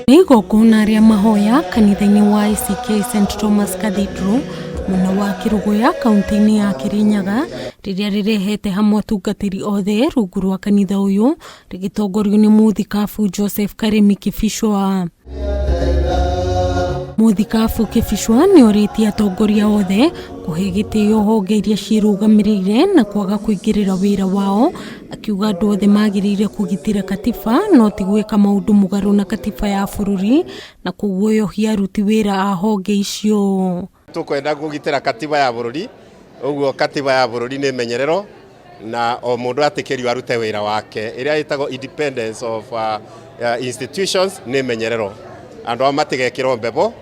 Nĩ igongona rĩa mahoya kanitha-inĩ wa ACK St Thomas Cathedral mwena wa Kĩrũgũya kaunti-inĩ ya Kĩrĩnyaga, rĩrĩa rĩrehete hamwe atungatĩri othe rungu rwa kanitha ũyũ rĩgĩtongorio nĩ mũthikabu Joseph Karemi Kĩbicwa. Mũthikabu Kĩbicwa nĩ orĩtie atongoria othe kũhe gĩtĩo honge iria ciĩrũgamĩrĩire na kwaga kũingĩrĩra wĩra wao, akiuga andũ othe magĩrĩire kũgitĩra katiba no ti gwĩka maũndũ mũgarũ na katiba ya bũrũri na kũguoyohia aruti wĩra a honge icio. Tũkwenda kũgitĩra katiba ya bũrũri, ũguo katiba ya bũrũri nĩ menyerero na o mũndũ atĩkĩrio arute wĩra wake. Ĩrĩa ĩtagwo independence of institutions nĩ menyerero. Andũ ao matigekĩrwo mbebo,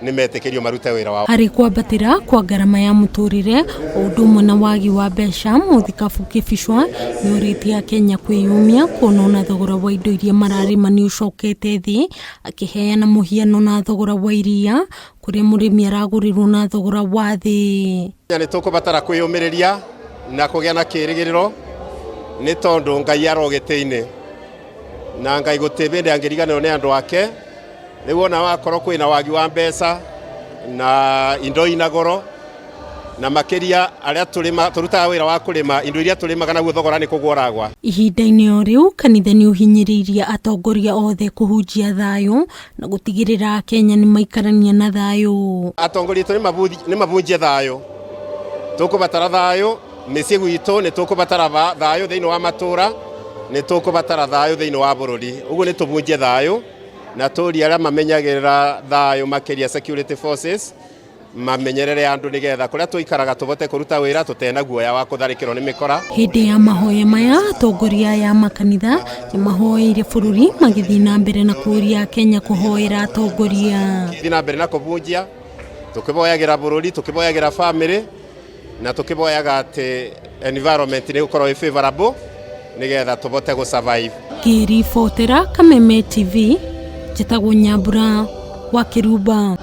nĩ metĩkĩrio marute wĩra wao. Harĩ kwambatĩra kwa ngarama ya mũtũrĩre o ũndũ ũmwe na wagi wa mbeca, mũthikabu Kĩbicwa nĩ orĩtie Akenya kwĩyũmia kuona ona thogora wa indo iria mararĩma nĩ ũcokete thĩ, akĩheana mũhiano na thogora wa iria kũrĩa mũrĩmi aragũrĩrwo na thogora wa thĩ. Nĩ tũkũbatara kwĩyũmĩrĩria na kũgĩa na kĩrĩgĩrĩro nĩ tondũ Ngai aro gĩtĩ-inĩ na Ngai gũtirĩ hĩndĩ angĩriganĩrwo nĩ andũ ake. Rĩu ona wakorwo kwĩna wagi wa mbeca na indo ina goro na makĩria arĩa tũrutaga wĩra wa kũrĩma indo iria tũrĩmaga naguo thogora nĩ kũgwa ũragwa. Ihinda-inĩ o rĩu kanitha nĩ ũhinyĩrĩirie atongoria othe kũhunjia thayũ na gũtigĩrĩra Akenya nĩ maikarania na thayũ. Atongoria aitũ nĩ mabunjie thayũ, tũkũbatara thayũ mĩciĩ gwitũ, nĩ tũkũbatara thayũ thĩinĩ wa matũra, nĩ tũkũbatara thayũ thĩinĩ wa bũrũri. Ũguo nĩ tũbunjie thayũ na tũrie arĩa mamenyagĩrĩra thayũ makĩria security forces mamenyerere andũ nĩgetha kũrĩa tũikaraga tũbote kũruta wĩra tũtena guoya wa kũtharĩkĩrwo nĩ mĩkora. Hĩndĩ ya mahoya maya atongoria aya a makanitha nĩ mahoeire bũrũri magĩthiĩ na mbere na kũũria Akenya kũhoera atongoria. Thiĩ na mbere na kũbunjia tũkĩboyagĩra bũrũri, tũkĩboyagĩra famĩlĩ na tũkĩboyaga atĩ environment nĩ gũkorwo ĩ favorable nĩgetha tũbote gũ survive. Ngĩribotera Kameme TV, njĩtagwo Nyambura wa Kĩrumba.